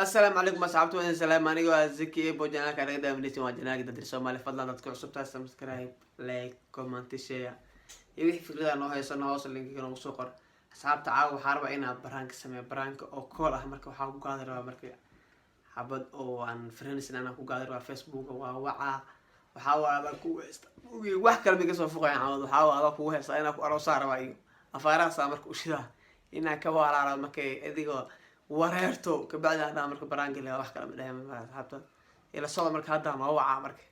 Assalaamu calaykum asxaabta, waa idin salaam. Aniga waa Zaki Ebo, janaalka naga daawanaysin waa janaalka Dadri Soomaali. Fadlan dadka cusubtaa subscribe, like, comment, share iyo wixii fikrada noo haysano hoos linkiga noogu soo qor. Asxaabta, caawa waxaa rabaa inaan prank-ka sameeyo, prank-ka oo call ah. Marka waxaa ku gaadi rabaa marka xabad oo aan friends anaan ku gaadi rabaa Facebook. Waa wacaa, waxaa waa adaa kugu haysta, wax kale ma kasoo foqayan. Caawad waxaa waa adaa kugu haysta inaa ku aroosaa rabaa iyo afaarahaasaa marka ushidaa inaa ka waalaara markay adigoo wareerto kabacdi hadhaa marka prank-ka leha, wax kale ma dhahay. Asxaabta, ila socda. Marka hadda noo wacaa marka.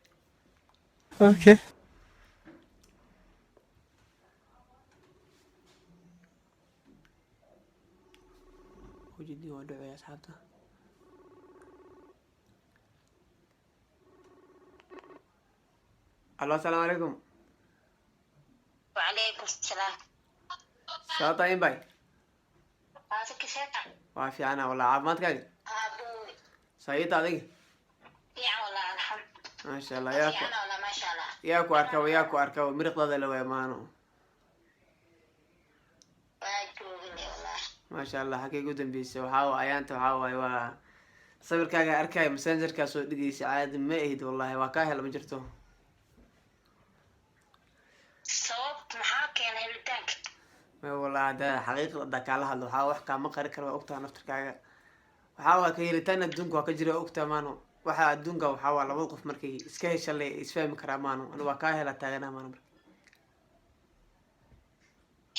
Okay. Ujeedin waa dhacaya asxaabta. Allo, asalaamu calaykum. وعليكم السلام. Sababta in bay هذا كيف؟ Waa fiicana wallah, caafimaadkaaga? أبوي. Sayida adiga? fiican والله، الحمد. Maasha Allah, yaa ku fiican والله، ما شاء الله. Yaa ku arkaba, yaa ku arkaba, miriqdaada la waaya maano. Waa joogine والله. Maasha Allah, xagee ugu dambeysay? Waxaa ayaanta waxaa waaye waa sawirkaaga arkaya Messengerkaa soo dhigaysa, caadi ma ahid wallahi, waa kaa hela ma jirto. Sababta maxaa keenay helitaanka? May wallahi, hadda xaqiiqda haddaa kaala hadlo, waxaa wax kaama qari kara, waa ogtaha naftirkaaga. Waxaa waa ka helitaan adduunka waa ka jira, waa ogtaha maano. Waxa adduunka waxaa waa labada qof markay iska hesha le isfahmi karaa maano. Ani waa kaa hela taaganaha maano marka.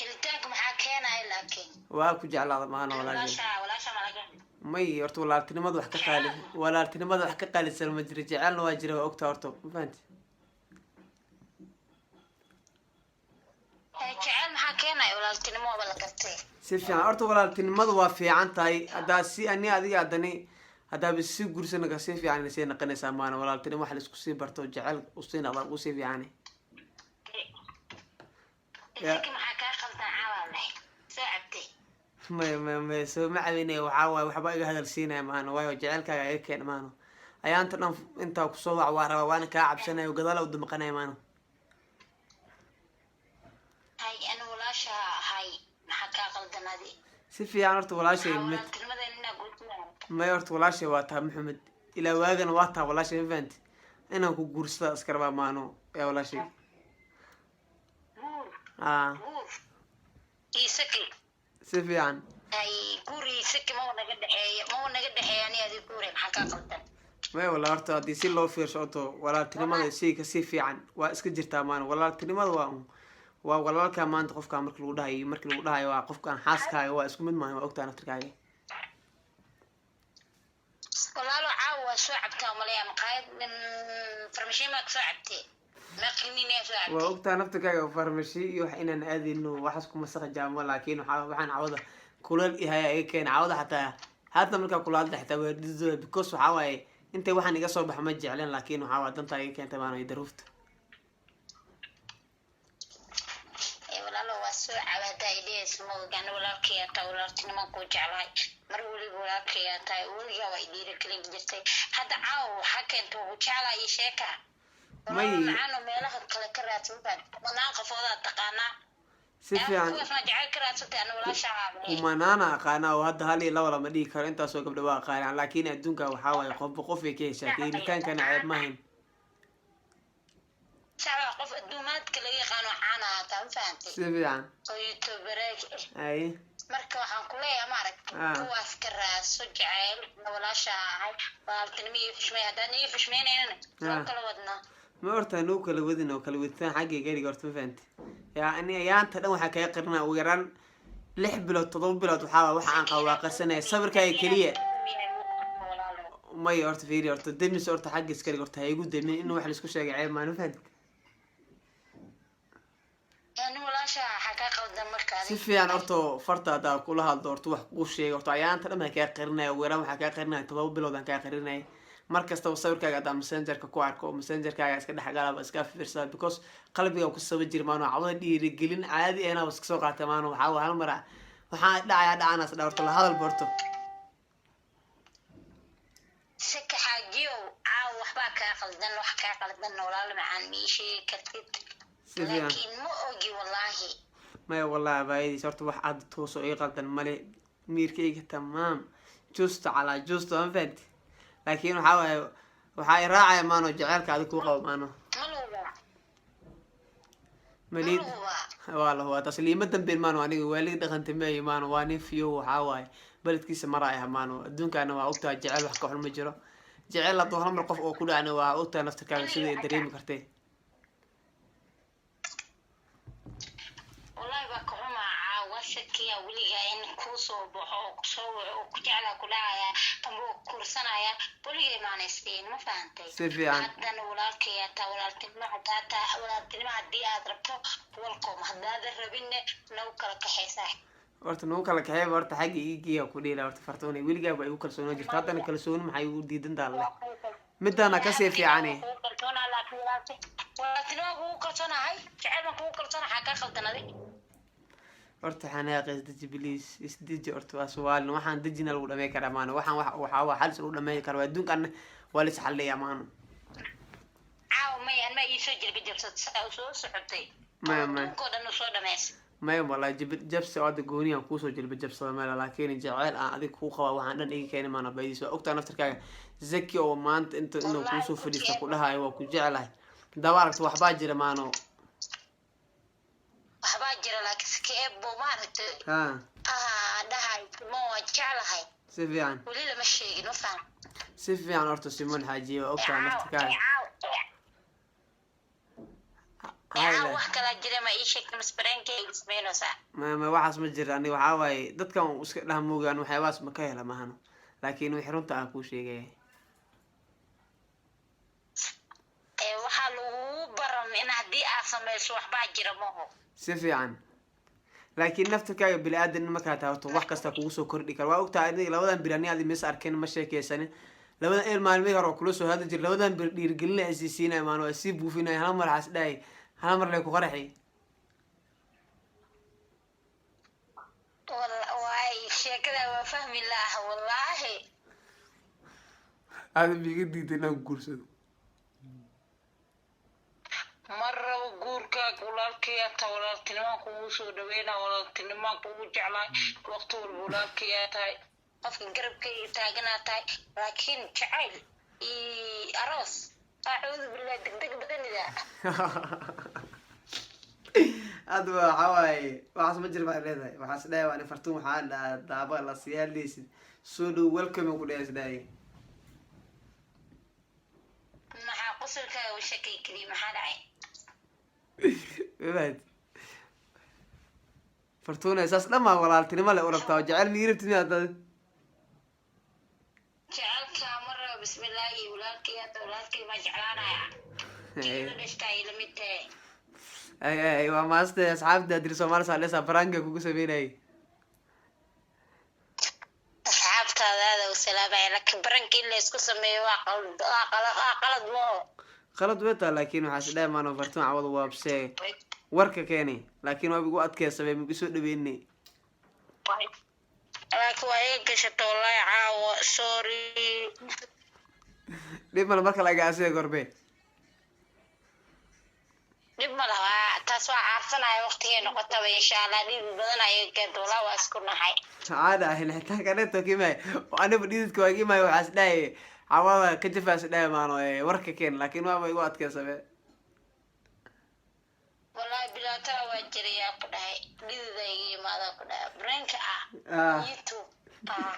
Helitaanka maxaa keenaya laakiin? Waa ku jeclaada maano, walaashay. Walaasha, walaasha ma laga May, horta walaaltinimada wax ka qaali, walaaltinimada wax ka qaalisan ma jira. Jecelna waa jira, waa ogtaha horta, ma fahanti? Jecel maxaa keenaya? Walaaltinimo waaba la gartay. Si fiican, horta walaaltinimadu waa fiican tahay. Haddaa si ani adiga haddani haddaaba si gursanaga si fiican sii naqanaysaa maana. Walaaltinimo wax laisku sii barto, jecel usii naqda ugu sii fiican. Idinka maxaa kaa qaldan caawaa leh soo cabtay? May may may, soo ma cabinaya. Waxaa waaye waxba iga hadal siinaya maano, waayo jecelkaaga iga keen maano. Ayaanta dhan intaa kusoo wac waa rabaa, waana kaa cabsanaya oo gadaal u damaqanaya maano. Hay, ani walaasha ahay, maxaa kaa qaldan adi? Si fiican, horta walaashay maxaa mid walaaltinimadeena inaa guursanaa? May, horta walaashay waa taha Maxamed, ilaa waagana waa taha walaashay, ma fahanti? Inaan ku guursada iska rabaa maano, yaa walaashay. Guur? Aa. Guur iisaki. Si fiican. Hay, guur iisaki ma naga dhexeeya, ma naga dhexeeya ani adi guure, maxaa kaa qaldan? May wala, horta haddii si loo fiirsho, horta walaaltinimada si kasii fiican waa iska jirtaa maano. Walaaltinimada waa walaalkaa maanta qofkaa marka lagu dhahayo, marki lagu dhahayo waa qofkaan xaaskaaga, waa isku mid maahan, waa ogtaha naftirkaaga. Walaalo, caawa waa soo cabtaa malaya, maqaayad farmashiin maa kasoo cabtay, maqlinin soo Waa cabtay. ogtaha naftirkaaga, farmashi iyo wax inaan aadayno, waxaas kuma saqa jaamo, laakiin waxaan cawada kuleel ihaya iga keena cawada. Xataa hadda markaa kula hadla xitaa waa dhididooda, because waxaa waaye intay waxaan iga soo baxa ma jeclen, laakiin waxaa waa dantaa iga keentay maano iyo daruufta. Ee walaalo, waa soo caba haddaa idhehaysa ma ogaan. Walaalkay taa, walaaltinimaan kuu jeclahay mar weliba, walaalkay tahay, weligaa waa idhiirigelin jirtay. Hadda caawa waxaa keenta waa ku jeclaa iyo sheeka. May. Walaalo macaan, oo meelaha kale ka raadsan baad kumanaan qofoodaa taqaanaa. Si fiican. Kuwaas ma jecel ka raadsatay? Ana walaasha. Kumanaana aqaana oo hadda hal iyo laba lama dhihi karo, intaasoo gabdha waa aqaanaan, laakiin adduunka waxaa waaye qofba qofay ka heshaa, ka helitaankana ceeb mahayn. Sax, qof adduumaadka laga yaqaano caan ahaataa, ma fahantay? Si fiican. Oo youtubereeg. Ay. Marka waxaan ku leeyahay, maaragta, kuwaas ka raadso jacayl. Walaasha ahay, walaaltinimo iyo xushmay, haddaan iyo xushmaynaynana soo kala wadnaa. Ma horta nuu kala wadin oo kala waditaan xaggay gariga horta, ma fahanti? Yaa ani ayaanta dhan waxaa kaga qarinaa ugu yaraan 6 bilood, 7 bilood. Waxaa waxa aan qabo waa qarsanaya sawirkaaga keliya. May, horta fiiri, horta demis, horta xagga iska dhig, horta ha igu demin in wax laisku sheegay ceeb maan, ma fahanti? Ani walaasha, waxaa kaa qaldan marka. Si fiican, horta farta haddaa kula hadlo, horta wax kuu sheega, horta ayaanta dhan baan kaa qarinaya, ugu yaraan waxaa kaa qarinaya 7 bilood aan kaa qarinaya. Mar kastaba sawirkaaga haddaan Messengerka ku arko, oo Messengerkaaga iska dhexgalaba, iska fiirsada, because qalbiga ku saba jira maano. Cawada dhiirigelin caadi ahna iska soo qaata maano. Waxaa waa hal mar ah waxaa dhacaya dhacanaas dha, horta la hadal horta. Saka xaajiyow, caaw waxbaa kaa qaldan, wax kaa qaldan walaalo macaan ma ii sheegi kartid? Si fiican. Laakiin ma ogi wallaahi. Maya wallahi, abaayadiis, horta wax aad toos oo iga qaldan male, miirkayga tamaam. Justo calaa justo, ma fahanti? Laakiin waxaa waaye, waxaa i raacaya maano jaceylka adig kuu qabo maano. Ma luga? Maliid. Ma luga? Waa la hubaa taas, liima dambeyn maano. Aniga waalid dhaqanta meeyo maano, waa nin fiyo. Waxaa waaye beledkiisa maraaya maano. Adduunkaana waa ogtahay, jecel wax ka xun ma jiro. Jecel hadduu hal mar qof oo ku dhacna, waa ogtahay naftirkaaga sida ay dareemi kartee. Wallahi baa ka xumaa caawa sakiya weligaa in kuu soo baxo oo kusoo waco oo ku jeclaa ku dhacaya amba oo kursanaya weligay maanaystiin, ma fahantay? Si fiican. Haddana walaalkay taa, walaaltinimo hadaa taa, walaaltinimo haddii aad rabto, welcome. Haddaadan rabinne, nagu kala kaxaysaa. Horta nagu kala kaxeeba. Horta xagga iigiya ku dhiila. Horta Fartuune, weligaa ba igu kalsoonaan jirta, haddana kalsooni maxay igu diidan taale? Midaana kasii fiicane. Kugu kalsoonaa, laakiin walaaltinimo kugu kalsoonahay, jecel baan kugu kalsoonahay, xaa kaa khaldanaday? Horta xanaaqi, isdeji please, isdeji. Horta waa suwaalin, waxaan dejina lagu dhamey karaa maano. Waxaan wax waxaa waa xalis lagu dhamey karaa. Adduunkan waa la is xalliyaa maano. Caawa maya, anma iisoo jirba jabsad saa soo socotay. Maya, maya. Adduunkoo dhan usoo dhameys. Maya, wallahi jib jabsi oo hadda gooni aan kuusoo jilba jabsada meel, laakiin jaceyl aan adig kuu qabaa waxaan dhan iga keeni maano. Baydiis waa ogtaa naftirkaaga, Zaki oo maanta inta inuu kuusoo fadhiisto ku dhahayo waa ku jeclahay, daba aragto waxbaa jira maano. Waxbaa jira, laakiin sikeebo maaragtay? Ha. Ah, dhahay ma waa jeclahay. Si fiican. Weli lama sheegin, ma fahan? Si fiican. Horta Simon Xaajiye, waa ogtaa naftirkaaga. Caaw wax kalaa jira, ma ii sheegta masbareenkayga sameynaysaa? Ma waxaas ma jira. Aniga waxaa waaye dadkan iska dhah moogaan, waxyaabahaas ma ka hela mahano, laakiin wixii runta aan kuu sheegaya. Ee waxaa lagugu baran in haddii aad samayso waxbaa jira maho. Si fiican, laakiin naftirkaaga bini aadan markaa tahay, horta wax kasta kugu soo kordhi kara, waa ogtahay. Aniga labadan bir ani adi mis arkin, ma sheekeysanin. Labadan eel maalmihii hore oo kula soo hadli jir, labadan bir dhiirigelina ay sii siinaya maan, waa sii buufinaya. Hal mar waxaas dhahay, hal mar lay ku qaraxi. Waay sheekada waa fahmi laha wallaahi. Aada miiga diiday inaan guursado? Ma rabo guurkaaga. Walaalkayaa tahay, walaaltinimaan kugu soo dhaweynaa, walaaltinimaan kugu jeclahay, waqti walba walaalkayaa tahay, qofka garabkayga taaganaa tahay, laakiin jacayl iyo aroos, acuudu billah, degdeg badanida. Hadda waxaa waaye waxaas ma jir baa leedahay. Waxaas dhahay waa Fartuun, waxaa dhahaa daaba la sii hadlaysid, soo dhow, welcome ku dhahay is dhahay. Maxaa qosolkaaga u shakay keliya? Maxaa dhacay? Mafahat Fartuune, saas dhamaa walaaltinimo le u rabtaa oo jecel mii rabtid miyaa dad? Jecelkaa ma rabo, bismillaahi. Walaalkay hadda, walaalkay baa jeclaanaya, la dhashtaa ila mid tahay. Ay ay, waa maasta. Asxaabta Dir Soomaali saalesa prank-ga kugu sameynayay. Asxaabtaada aada u salaamaya, laakiin prank-ka in la isku sameeyo waa qalad, waa qalad, waa qalad moo. Qalad way taa, laakiin waxaa is dhahay maano Fartuun cawada waabsee warka keeni, laakiin waa igu adkeysamay, ma igu soo dhaweynay. Laakiin waa iga gashato wallahi caawa, sorry. Dhib male, marka laga asiga gorbe. Dhib ma laha, taas waa caarsanaya waqtigay noqotaba insha Allah. Dhib badan ayay keento wallahi, waa isku naxay. Maxaa dhahay xitaa kaneto kimay aniba dhididka waa kimay. Waxaa is dhahay cawada ka jafaa is dhahay maano warka keen, laakiin waaba igu adkeysamay. Wallahi bilaataa waa jirayaa ku dhahay, dhidida iga imaadaa ku dhahay brainka ah. Ah. YouTube ah.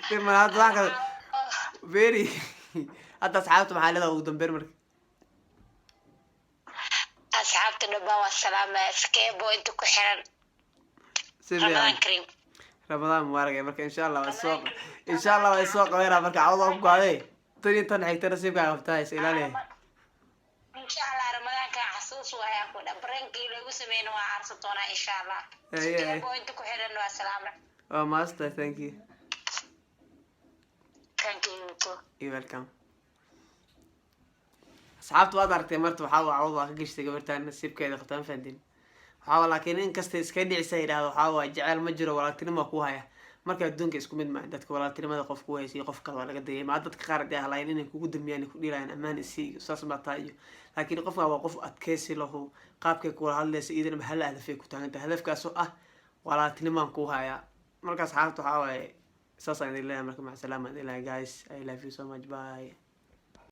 Dhib male. Hadda wax kale very, hadda asxaabta maxaa leedahay ugu dambeyn marka? Asxaabta dhammaan waa salaamaya, skeebo inta ku xiran. Si fiican. Ramadaan kareem. Ramadaan mubaarak. Marka insha Allah waa soo qabeynaa. Marka cawada waa ku gaaday, tan iyo tan xigta nasiibkaa qabtaa, is ilaaliya. Insha Allah ramadaanka xasuus waayaan ku dha, prank-kii lagu sameyna waa caarsan doonaa insha Allah. Aye, aye. Skeebo inta ku xiran waa salaama. Waa master, thank you. Thank you too. You welcome. Asxaabta waad aragtay, marta waxaa waa cawada waa ka gashtay gabartaan, nasiibkeeda qabtaan, fahantiin. Waxaa waa laakiin in kasta iska dhicisa yidhahdo, waxaa waa jecel ma jiro, walaaltinimo ku haya. Marka adduunka isku mid maaha dadka, walaaltinimada qof ku haysa iyo qof kale waa laga dayay maa. Dadka qaar hadii halayn inay kugu damiyaan, ku dhiilayaan ammaan isi iyo saas baa tahay iyo, laakiin qofka waa qof adkeysi lahu, qaabkay kula hadlaysa iyadana hal hadafay ku taagan tahay, hadafkaasoo ah walaaltinimaan ku hayaa. Marka asxaabta waxaa waaye. Saasaan idin leeyahay. Marka macsalaama idin leeyahay, guys. I love you so much. Bye.